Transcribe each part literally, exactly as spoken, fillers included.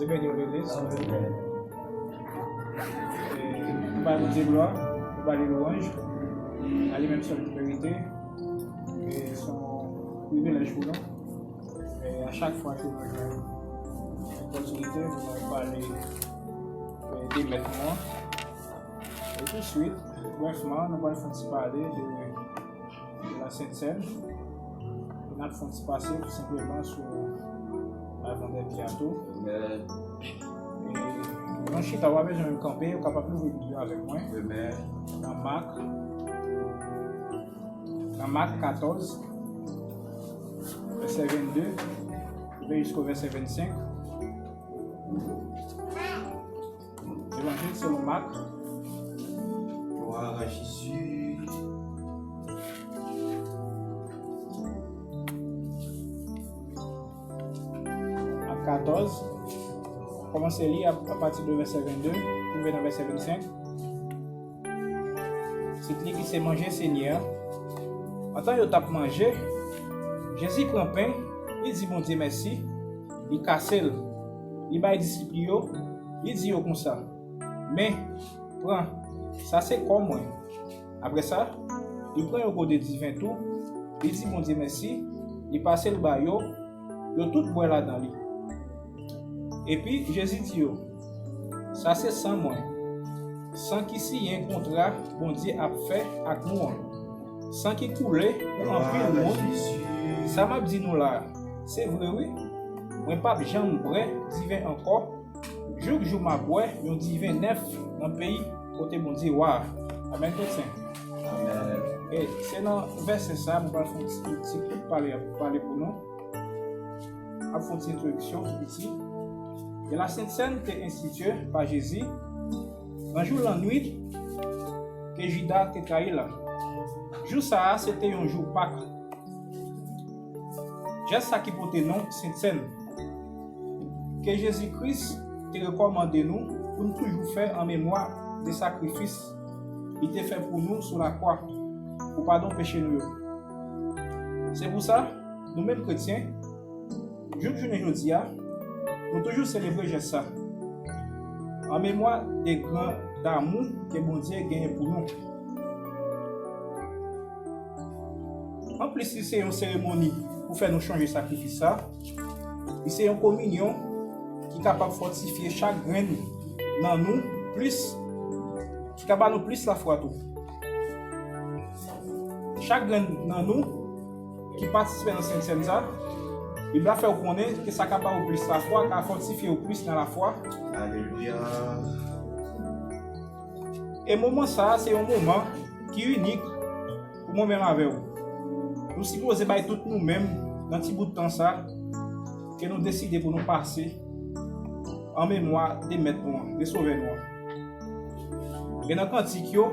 Beni w, legliz. E, nou bay Bondye glwa, nou bay li lwanj. A li menm sèl ki merite. E se yon privilèj pou nou. E a chak fwa ke nou jwenn opòtinite pou nou pale, e, de Mèt nou an. E touswit, brèfman, nou pral fè yon ti pale de, de la Sent Sèn. E n ap fè yon ti pase tou senpleman sou lavandèdi a tou. Amèn. E nan chita, w pa bezwen menm kanpe, ou kapab louvri Bib yo avèk mwen. Amèn. Nan Mak, nan Mak katòz, vèsè vennde, rive jisko vèsè vennsenk. Levanjil selon Mak. Glwa a Jezi. Mak katòz. Kòmanse li a, apati de vèsè vennde, rive nan vèsè vennsenk. Tit li ki se Manje Senyè a. Antan yo t ap manje, Jezi pran pen, li di Bondye mèsi, li kase l, li bay disip li yo, li di yo konsa, "Men, pran, sa se kò mwen." Apre sa, li pran yon gode diven tou, li di Bondye mèsi, li pase l ba yo, yo tout bwè ladan li. Epi Jezi di yo, "Sa se san mwen, san ki siyen kontra Bondye ap fè ak nou an, san ki koule pou anpil moun. Sa m ap di nou la a, se vre wi, mwen p ap janm bwè diven ankò, jouk jou m ap bwè yon diven nèf nan peyi kote Bondye wa a." Amèn, tout sen. Amèn. E se nan vèsè sa a, mwen pral fè yon ti, ti kout pale, pale pou nou. Ap fè yon ti entwodiksyon tou piti. E la Sent Sèn te enstitye pa Jezi nan jou lannuit ke Jida te trayi l la. Jou sa a, se te yon jou Pak. Jès sa ki pote non Sent Sèn, ke Jezi Kris te rekòmande nou pou n toujou fè an memwa de sakrifis li te fè pou nou sou lakwa, pou padon peche nou yo. Se pou sa, nou menm kretyen, jouk jounen jodi a, nou toujou selebre jès sa, an memwa de gran damou ke Bondye genyen pou nou. Anplis, li se yon seremoni pou fè nou chonje sakrifis sa. Li se yon kominyon ki kapab fòtifye chak grenn nan nou plis, ki ka ba nou plis lafwa tou. Chak grenn nan nou ki patisipe nan Sent Sèn sa, Bib la fè w konnen ke sa ka ba w plis lafwa, ka fòtifye w plis nan lafwa. Alelouya. E moman sa a, se yon moman ki inik pou mwen menm avè w. Nou sipoze bay tout nou menm nan ti bout tan sa ke nou deside pou nou pase an memwa de Mèt nou an, de Sovè nou an. E nan kantik yo,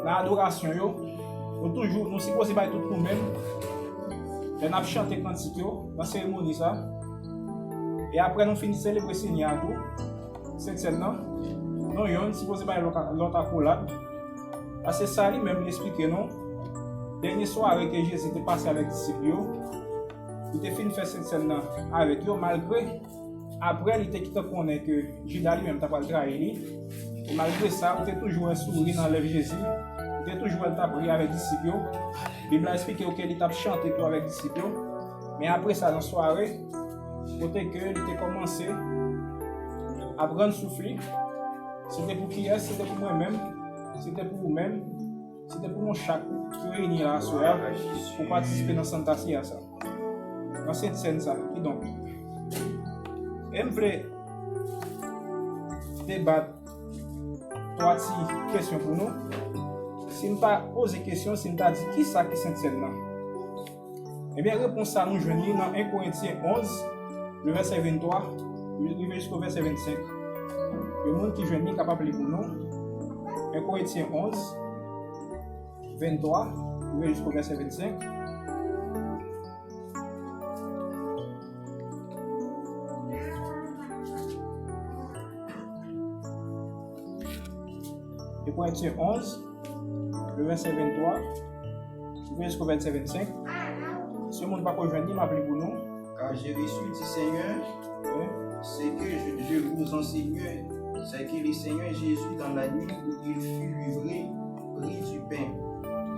nan adorasyon yo, nou toujou, nou sipoze bay tout nou menm lè n ap chante kantik yo nan seremoni sa. E apre nou fin selebre Senyè a tou, Sent Sèn nan, nou yonn sipoze bay lòt, lòt akolad. Paske sa li menm li esplike nou, dènye sware ke Jezi te pase avèk disip yo, li te fin fè Sent Sèn nan avèk yo, malgre apre li te kite konnen ke Jida li menm ta pral trayi li. E malgre sa, ou te toujou wè souri nan lèv Jezi, ou te toujou wè l t ap ri avèk disip yo. Bib la esplike w ke li t ap chante tou avèk disip yo. Men apre sa, nan sware, kote ke li te kòmanse ap rann souf li, se te pou kiyès? Se te pou mwen menm, se te pou ou menm, se te pou nou chak ki reyini la aswè a pou patisipe nan Santa Cena sa, nan Sent Sèn sa. Kidonk, e m vle debat twa ti kesyon pou nou. Si m ta poze kesyon, si m ta di, "Kisa ki Sent Sèn nan?" Ebyen, repons sa nou jwenn li nan en Korentyen onz, le vèsè venntwa, rive jisko vèsè vennsenk. Yon moun ki jwenn li kapab li pou nou. En Korentyen onz, venntwa, rive jisko vèsè vennsenk. En Korentyen onz, le vèsè venntwa, rive jisko vèsè vennsenk. Si yon moun pako jwenn li, m ap li pou nou. Car j'ai reçu du Seigneur, hein, ce que je, je vous enseigne, c'est que le Seigneur Jésus, dans la nuit où il fut livré, prit du pain.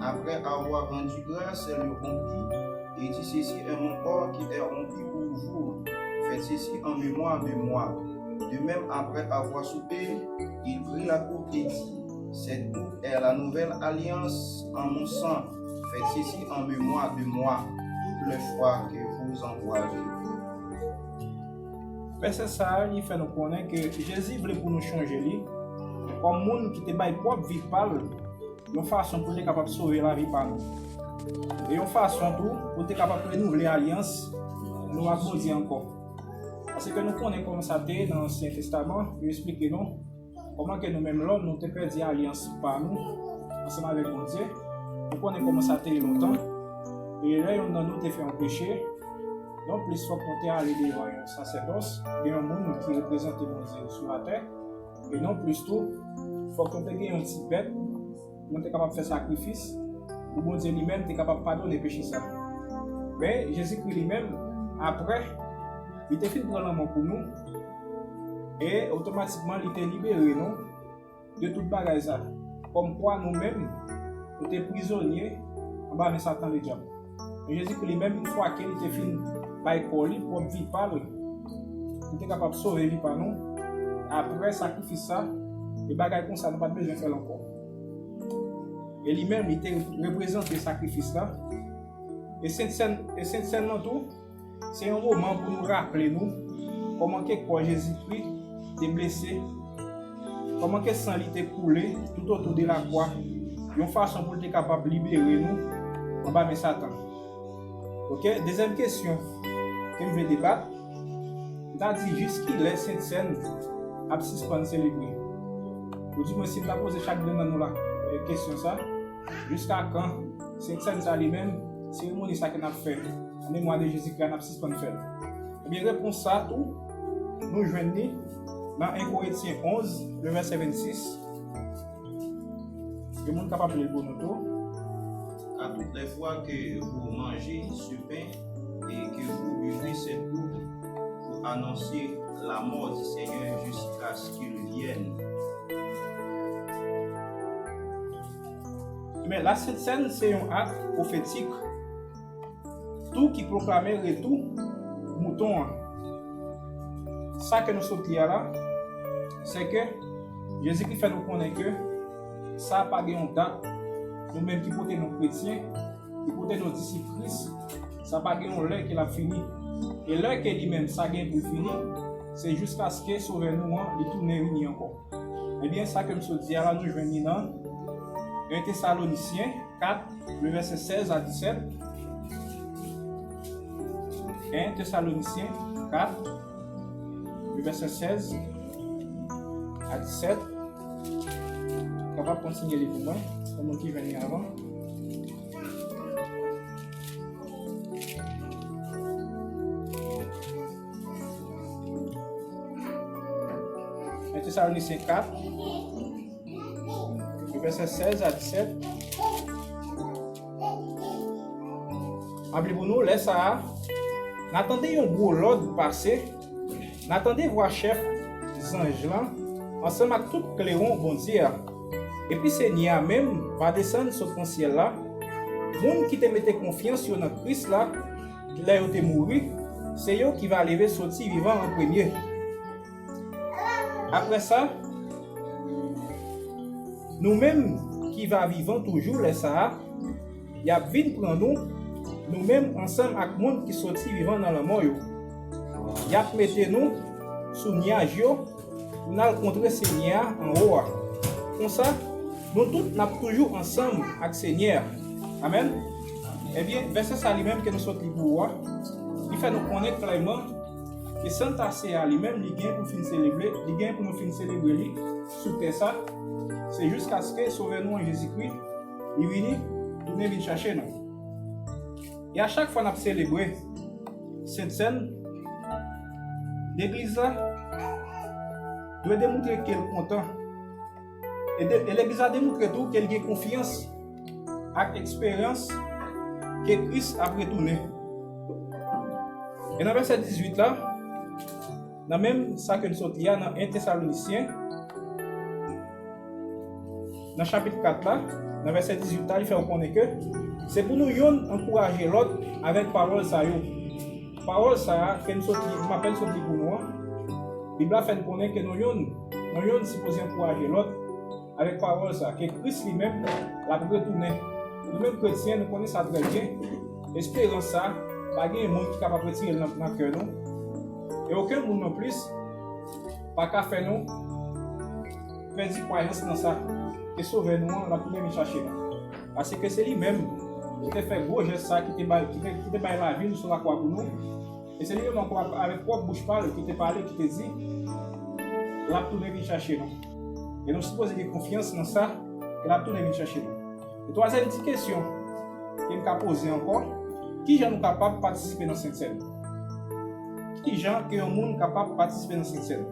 Après avoir rendu grâce, le rompit et dit : « Ceci est mon corps qui est rompu pour vous. Faites ceci en mémoire de moi. » De même, après avoir soupé, il prit la coupe et dit : « Cette coupe est la nouvelle alliance en mon sang. Faites ceci en mémoire de moi toutes les fois que vous en boirez. » Vèsè sa a, li fè nou konnen ke Jezi vle pou nou chonje li kòm moun ki te bay pwòp vi pa l yon fason pou l te kapab sove lavi pa nou. E yon fason tou pou l te kapab renouvle alyans nou ak Bondye ankò. Paske nou konnen kòman sa te ye nan Ansyen Testaman, yo eksplike nou kòman ke nou menm lòm, nou te pèdi alyans pa nou ansanm avèk Bondye. Nou konnen kòman sa te ye lontan. E lè yonn nan nou te fè yon peche, non plis fòk nou te ale devan yon sasèdòs, gen yon moun ki reprezante Bondye sou latè. E non plis tou, fòk nou te gen yon ti bèt pou nou te kapab fè sakrifis, pou Bondye li menm te kapab padone peche sa. Men, Jezikri li menm, apre li te fin pran lanmò pou nou, e otomatikman li te libere nou de tout bagay sa. Kòmkwa nou menm, nou te prizonye anba men Satan Ledyab. Men Jezikri li menm, yon fwa ke li te fin bay kò li, pwòp vi pa l, pou te kapab sove vi pa nou, apre sakrifis sa, e bagay konsa nou pa t bezwen fè l ankò. E li menm, li te reprezante sakrifis la. E Sentsèn, e Sentsèn nan tou, se yon moman pou nou raple nou kòman ke kò Jezikri te blese, kòman ke san li te koule toutotou de lakwa, yon fason pou l te kapab libere nou anba men Satan. Oke, dezyèm kesyon ke m vle debat, m ta di, jiskilè Sentsèn ap sispann selebre? Oudimwen, si m ta poze chak grenn nan nou la, e, kesyon sa, jiska kan Sentsèn sa li menm, seremoni sa ke n ap fè an memwa de Jezikri a, n ap sispann fè l? Ebyen, repons sa tou, nou jwenn li nan en Korentyen onz, le vèsè vennsis. Gen moun kapab li l pou nou tou. Car toutes les fois que vous mangez ce pain et que vous buvez cette coupe, vous annoncez la mort du Seigneur jusqu'à ce qu'il vienne. Men la Sentsèn se yon ak pwofetik tou ki pwoklame retou mouton an. Sa ke nou sot li a la, se ke Jezikri fè nou konnen ke sa pa gen yon dat. Nou menm ki pote non kretyen, ki pote non disip Kris, sa pa gen yon lè ke l ap fini. E lè ke li menm sa gen pou l fini, se jiskaske Sovè nou an li tounen vini ankò. Ebyen, sa ke m sot di a la, nou jwenn li nan en Tesalonisyen kat, le vèsè sèz a disèt. En Tesalonisyen kat, le vèsè sèz a disèt. Kapab kontinye li pou mwen, pou moun ki jwenn li avan. En Tesalonisyen kat, vèsè sèz a disèt. M ap li pou nou, lè sa a, n a tande yon gwo lòd pase, n a tande vwa chèf zanj lan, ansanm ak tout klewon Bondye a. Epi Senyè a menm va desann sot nan syèl la. Moun ki te mete konfyans yo nan Kris la, lè yo te mouri, se yo ki va leve soti vivan an premye. Apre sa, nou menm ki va vivan toujou lè sa a, y ap vin pran nou, nou menm ansanm ak moun ki soti vivan nan lanmò yo. Y ap mete nou sou nyaj yo pou n al kontre Senyè a anwo a. Konsa, nou tout n ap toujou ansanm ak Senyè a. Amèn. Ebyen, vèsè sa li menm ke nou sot li pou ou a, li fè nou konnen klèman ke Santa Cena li menm, li gen pou fin selebre, li gen pou nou fin selebre li sou tè sa, se jiskaske Sovè nou an Jezikri, li vini, tounen vin chache nou. E a chak fwa n ap selebre Sentsèn, legliz la dwe demontre ke l kontan. E, de, e legliz la demontre tou ke l gen konfyans ak eksperyans ke Kris ap retounen. E nan vèsè dizuit la, nan menm sa ke n sot li a, nan en Tesalonisyen, nan chapit kat la, nan vèsè dizuit la, li fè w konnen ke se pou nou youn ankouraje lòt avèk pawòl sa yo. Pawòl sa a ke n sot li, m apèn sot li pou nou an, Bib la fè n konnen ke nou youn, nou youn sipoze ankouraje lòt avèk pawòl sa, ke Kris li menm, l ap retounen. Nou menm kretyen, nou konnen sa trè byen. Esperans sa, pa gen moun ki kapab retire l nan, nan kè nou. E okenn moun non plis pa ka fè nou pèdi kwayans nan sa, ke Sovè nou an, l ap tounen vin chache nou. Paske se li menm ki te fè gwo jès sa, ki te bay, ki te, ki te bay lavi l sou lakwa pou nou. E se li menm ankò avèk pwòp bouch pa l ki te pale, ki te di, l ap tounen vin chache nou. E nou sipoze gen konfyans nan sa, ke l ap tounen vin chache nou. E twazyèm ti kesyon ke m ka poze ankò, kijan nou kapab patisipe nan Sentsèn? Kijan ke yon moun kapab patisipe nan Sentsèn?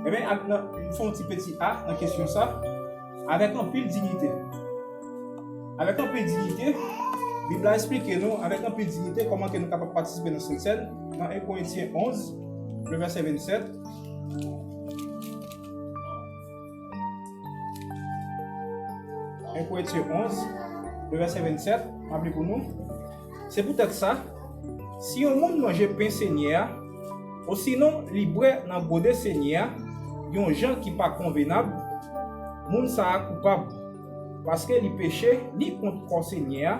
Ebyen, ak nan, m fè yon ti peti a nan kesyon sa, avèk anpil diyite. Avèk anpil diyite, Bib la eksplike nou avèk anpil diyite kòman ke nou kapab patisipe nan Sentsèn nan en Korentyen onz, le vèsè vennsèt. En Korentyen onz, le vèsè vennsèt, m ap li pou nou. Se poutèt sa, si yon moun manje pen Senyè a, osinon li bwè nan gode Senyè a, yon jan ki pa konvenab, moun sa a koupab, paske li peche ni kont kò Senyè a,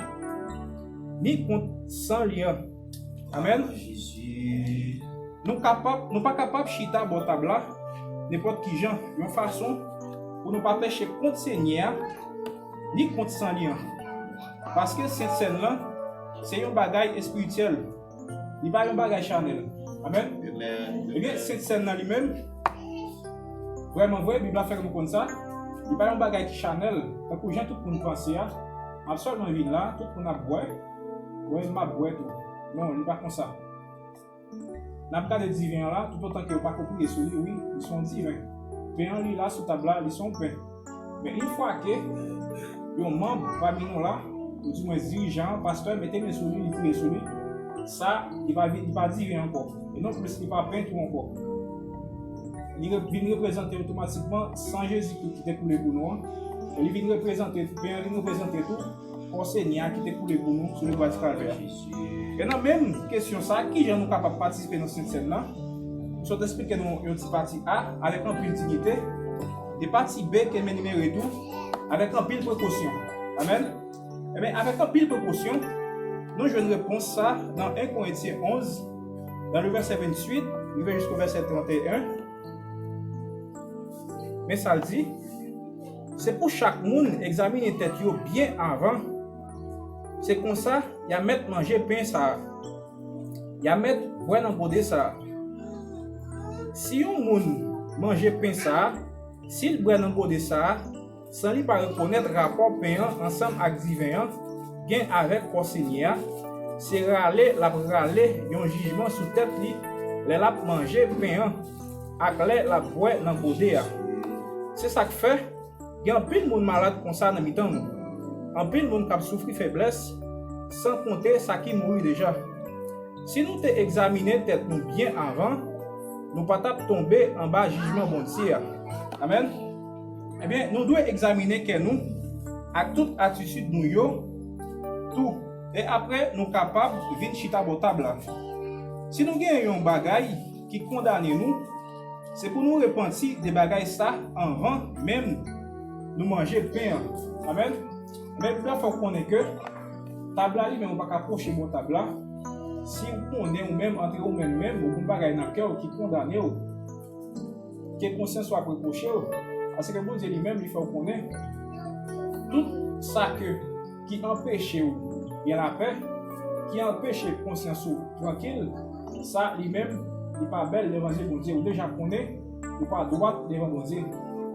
ni kont san li an. Amèn. Nou kapab, nou pa kapab chita bò tab la nenpòt ki jan, yon fason pou nou pa peche kont Senyè a, ni kont san li an. Paske Sentsèn lan, se yon bagay espirityèl. Li pa yon bagay chanèl. Amèn. Ebyen, Sentsèn nan li menm, vrèman vre, Bib la fè nou konn sa, li pa yon bagay ki chanèl, tankou jan tout moun panse a. M ap sèlman vin la, tout moun ap bwè, mwen m ap bwè tou. Non, li pa konsa. N ap gade diven an la, toutotan ke yo pa ko priye sou li, wi, li se yon diven. Pen an li la sou tab la, li se yon pen. Men yon fwa ke yon manm pami nou la, oudimwens dirijan an, pastè, mete men sou li, li priye sou li, sa, li pa, li pa diven ankò. E non plis, li pa pen tou ankò. Li re- vin reprezante otomatikman san Jezikri ki te koule pou nou an. E li vin reprezante, pen an vin reprezante tou kò Senyè a ki te koule pou nou sou lebwa di Kalvè a. E nan menm kesyon sa, kijan nou kapab patisipe nan Sentsèn nan? M sot eksplike nou yon ti pati a, avèk anpil diyite, e pati B ke m enimere tou, avèk anpil prekosyon. Amèn. Ebyen, avèk anpil prekosyon, nou jwenn repons sa nan en Korentyen onz, nan le vèsè ventuit, rive jisko vèsè tranteyen. Men sa l di, se pou chak moun egzamine tèt yo byen avan. Se konsa, y a mèt manje pen sa a. Y a mèt bwè nan gode sa a. Si yon moun manje pen sa a, si l bwè nan gode sa a, san li pa rekonèt rapò pen an ansanm ak diven an gen avèk kò Senyè a, se rale l ap rale yon jijman sou tèt li lè l ap manje pen an ak lè l ap bwè nan gode a. Se sa k fè, gen anpil moun malad konsa nan mitan nou. Anpil moun k ap soufri feblès, san konte sa ki mouri deja. Si nou te egzamine tèt nou byen avan, nou pa t ap tonbe anba jijman Bondye a. Amèn. Ebyen, nou dwe egzamine kè nou ak tout atitid nou yo tou. E apre, nou kapab vin chita bò tab la. Si nou gen yon bagay ki kondane nou, se pou nou repanti de bagay sa anvan menm nou manje pen an. Amèn. Men Bib la fè w konnen ke tab la li menm, ou pa ka pwoche bò tab la. Si w konnen ou menm, antre ou menm menm, ou gen yon bagay nan kè w ki kondane w, ke konsyans ou ap repwoche w, paske Bondye li menm, li fè w konnen tout sa ke, ki anpeche w gen lapè, ki anpeche konsyans ou trankil, sa li menm, li pa bèl devan zye Bondye. Ou deja konnen ou pa dwat devan Bondye.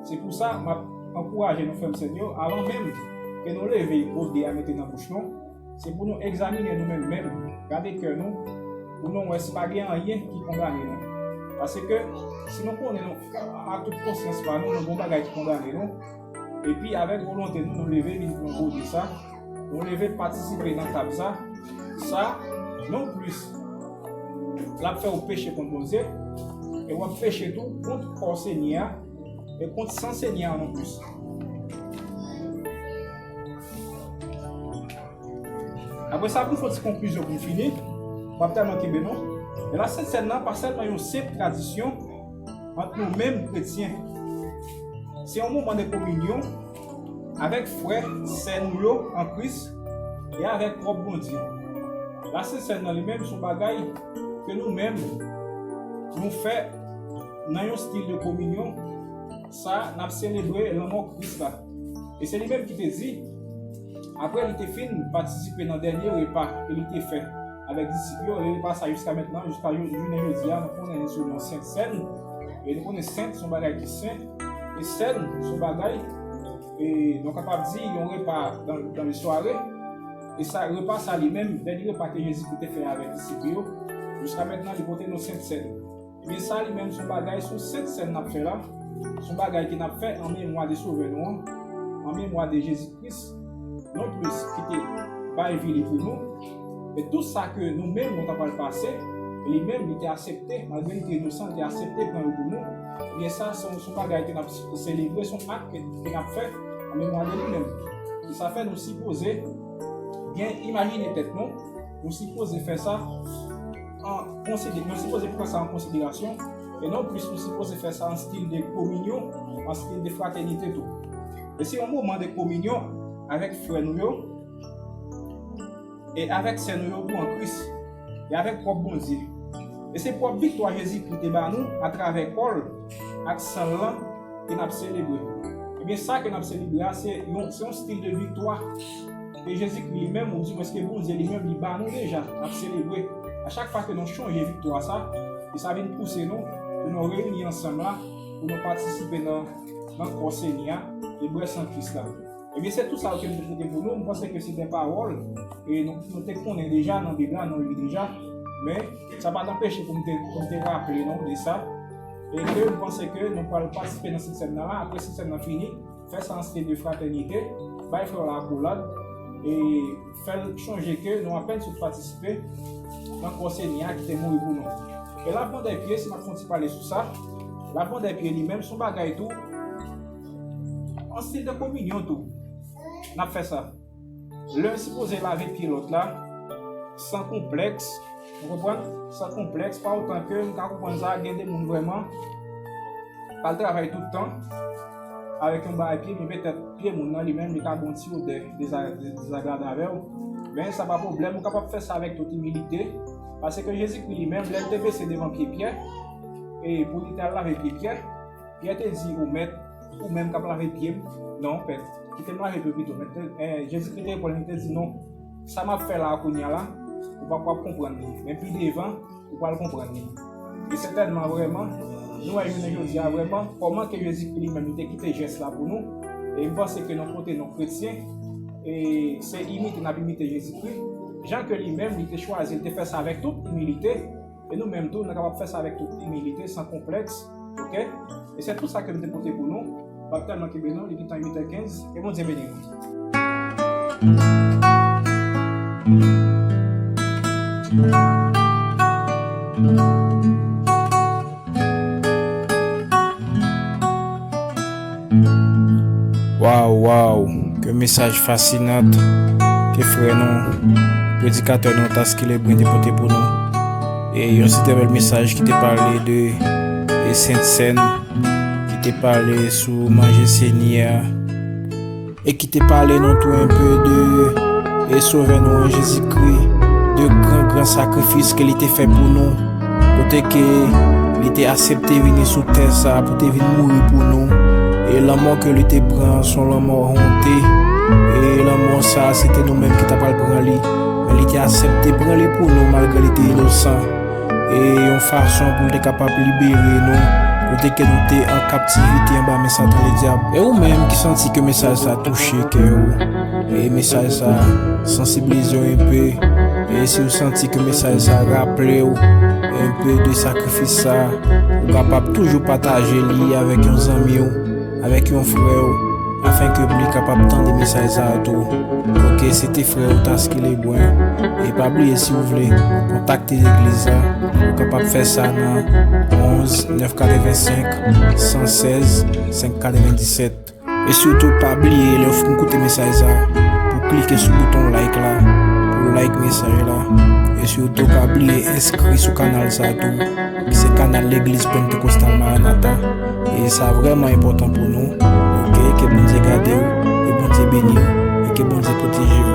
Se pou sa, m ap ankouraje nou, frè m, sè m yo, avan menm ke nou leve gode a mete nan bouch nou, se pou nou egzamine nou menm menm, gade kè nou, pou nou wè si pa gen anyen ki kondane nou. Paske, si nou konnen nou, a tout konsyans pa nou, nou gen yon bagay ki kondane nou, epi avèk volonte nou, nou leve vin pran gode sa, nou leve patisipe nan tab sa, sa, non plis, l ap fè w peche kont Bondye, e w ap peche tou kont kò Senyè a, e kont san Senyè a nonplis. Apre sa, pou m fè yon ti konklizyon pou m fini, m ap tèlman kenbe nou. Men Lasent Sèn nan pa sèlman yon senp tradisyon ant nou menm kretyen. Se yon moman de kominyon avèk frè, sè nou yo an Kris e avèk pwòp Bondye. Lasent Sèn nan li menm se yon bagay ke nou menm nou fè nan yon stil de kominyon, sa n ap selebre lanmò Kris la. E se li menm ki te di, apre li te fin patisipe nan dènye repa ke li te fè avèk disip yo, e repa sa jiska mentnan, jiska jou- jounen jodi a, nou konnen li sou non Sent Sèn. E nou konnen sent se yon bagay ki sen. E sèn se yon bagay, e nou kapab di yon repa dan, dan le sware. E sa, repa sa li menm, dènye repa ke Jezikri te fè avèk disip yo, jiska mentnan li pote non Sent Sèn. Ebyen, sa li menm se yon bagay sou Sent Sèn n ap fè la. Se yon bagay ke n ap fè an memwa de Sovè nou an, an memwa de Jezi Kris, nonplis ki te bay vi li pou nou. E tout sa ke nou menm nou ta pral pase, li menm li te aksepte, malgre li te inosan, li te aksepte pran yo pou nou. Ebyen, sa se yon, se yon bagay ke n ap selebre, se yon ak ke, ke n ap fè an memwa de li menm. E sa fè nou sipoze byen imajine tèt nou, nou sipoze fè sa an konsidere, nou sipoze pran sa an konsiderasyon, e nonplis nou sipoze fè sa an stil de kominyon, an stil de fratènite tou. E se yon moman de kominyon avèk frè nou yo, e avèk sè nou yo tou an Kris, e avèk pwòp Bondye. E se pwòp viktwa Jezikri te ba nou atravè kò l ak san l lan ke n ap selebre. Ebyen, sa ke n ap selebre a, se yon, se yon stil de viktwa ke Jezikri li menm, oudimwens ke Bondye li menm, li ba nou deja, n ap selebre. A chak fwa ke nou chonje viktwa sa, e sa vin pouse nou pou nou reyini ansanm la, pou nou patisipe nan, nan kò Senyè a, e bwè san Kris la. Ebyen, se tout sa yo ke m te pote pou nou. M panse ke se de pawòl, e nou, nou te konnen deja nan Bib la, nou li deja. Men, sa pa t anpeche pou m te, pou m te raple nou de sa. E ke m panse ke nou pral patisipe nan Sent Sèn nan la. Apre Sent Sèn nan fini, fè sa an stil de fratènite, bay frè w la akolad, e fè l chonje ke nou apèn sot patisipe nan kò Senyè a ki te mouri pou nou. E lavman dè pye, si m ap fè yon ti pale sou sa, lavman dè pye li menm se yon bagay tou, an stil de kominyon tou, n ap fè sa. Lè sipoze lave pye lòt la, san konplèks, ou konprann? San konplèks, pa otan ke m ka konprann sa, gen de moun vrèman, pa al travay tout tan avèk yon bagay pye, men petèt pye moun nan li menm, li ka gen yon ti odè deza-, de-, dezagrad avè w. Men sa pa pwoblèm, ou kapab fè sa avèk tout imilite, paske Jezikri li menm, lè l te bese devan pye Pyè, e pou li te al lave pye Pyè, Pyè te di, "O Mèt, ou menm k ap lave pye m? Non, Mèt, kite m lave pye w pito." Mèt te, eh, Jezikri te reponn li, te di, "Non, sa m ap fè la a kounye a la, ou pa p ap konprann li. Men pi devan, ou pral konprann li." E sètènman, vrèman, nou wè jounen jodi a, vrèman, kòman ke Jezikri li menm, li te kite jès la pou nou. E m panse ke nan kote nou kretyen, e se imite n ap imite Jezikri. Jan ke li menm, li te chwazi, li te fè sa avèk tout imilite. E nou menm tou, nou kapab fè sa avèk tout imilite, san konplèks. Oke? E se tout sa ke m te pote pou nou. M ap tèlman kenbe nou, li gentan uit è kenz. Ke Bondye beni nou. Waw, waw, ke mesaj fasinan ke frè nou, predikatè nou, Taskil Ebren te pote pou nou. E yon si trè bèl mesaj ki te pale de, de Sent Sèn, ki te pale sou manje Senyè a, e ki te pale nou tou enpe de, e Sovè nou an Jezikri, de gran, gran sakrifis ke li te fè pou nou, kote ke li te aksepte vini sou tè sa a pou te vin mouri pou nou. E lanmò ke li te pran, se yon lanmò honte. E lanmò sa a, se te nou menm ki ta pral pran li. Men li te aksepte pran li pou nou, malgre li te inosan. E yon fason pou l te kapab libere nou, kote ke nou te an kaptivite anba men Satan Ledyab. E ou menm ki santi ke mesaj sa a touche kè w, e mesaj sa a sansibilize w enpe, e si w santi ke mesaj sa a raple w enpe de sakrifis sa a, ou kapab toujou pataje li avèk yon zanmi w, avèk yon frè w, afin ke li kapab tande mesaj sa a tou. Ok, se te frè ou Tasky Lebrun. E pa bliye, si w vle kontakte legliz la, ou kapab fè sa nan onz nèf katrevensenk san sèz senk katrevendiset. E sitou, pa bliye, lè w fin koute mesaj sa, pou klike sou bouton like la, pou like mesaj la. E sitou, pa bliye enskri sou kanal sa tou, ki se kanal Legliz Pentekostal Maranata. E sa vrèman enpòtan pou nou. Ok, ke Bondye gade w, ke Bondye beni w, e ke Bondye pwoteje w.